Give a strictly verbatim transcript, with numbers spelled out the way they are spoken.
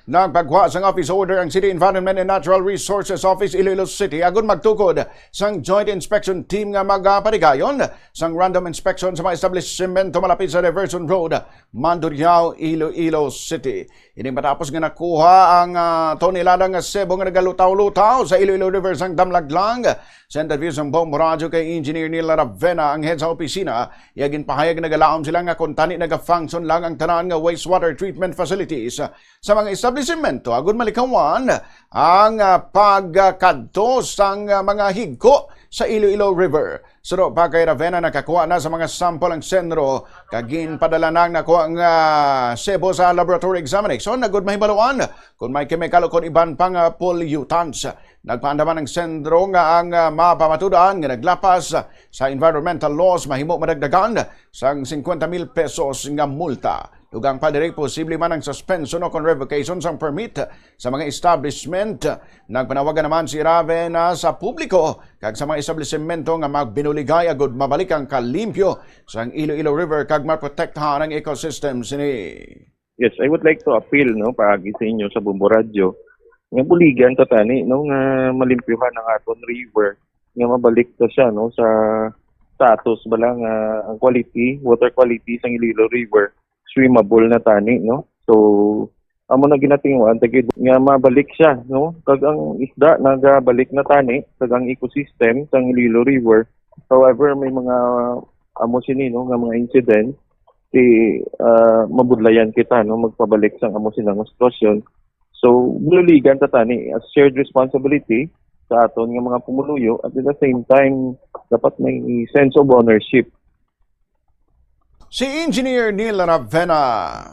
Nagpagwa sang office order ang City Environment and Natural Resources Office, Iloilo City, agud magtukod sang Joint Inspection Team nga magapatigayon sang random inspection sa mga establishmento malapit sa Diversion Road, Mandurriao, Iloilo City. Ini matapos nga nakuha ang, ah, tonelada nga sebo nga nagalutaw-lutaw sa Iloilo River sang Damlaglang. Sa interview sang Bombo Radyo kay Engineer Neil Ravena, ang head sa opisina, iya ginpahayag nga nagalaom sila nga kuntani naga-function lang ang tanan nga wastewater treatment facilities sa mga establisimento agud malikawan ang, ah, pagkadto sang, ah, mga higko sa Iloilo River. Suno pa kay Ravena, nakakuha na sa mga sample ang sentro kag ginpadala na ang nakuha nga sebo sa laboratory examination agud mahibaluan kon may kemikal o kon iban pa nga pollutants. Nagpaandaman ang sentro nga ang, ah, mapamatud-an nga naglapas sa environmental laws mahimo madagdagan sang fifty mil pesos nga multa. Dugang pa diri, posible man ang suspension o kon revocation sang permit sa mga establishment. Nagpanawagan naman si Ravena sa publiko kag sa mga establisimento nga magbinuligay agud mabalik ang kalimpyo sang Iloilo River kag maprotektahan ang ecosystem sini. Yes, I would like to appeal, no, paagi sa inyo sa Bombo Radyo, nga buligan ta tani, no, nga malimpyuhan ang aton river, nga mabalik ta siya, no, sa status bala nga ang quality, water quality sang Iloilo River swimmable na tani, no. So amo na ginatinguan ta gid nga mabalik siya, no, kag ang isda nagabalik na tani, kag ang ecosystem sang Iloilo River. However, may mga amo sini, no, nga mga incident, si ah, mabudlayan kita, no, magpabalik sang amo sina nga sitwasyon. So buligan ta tani as shared responsibility sa aton nga mga pumuluyo, at at the same time dapat may sense of ownership. Si Engineer Neil Ravena.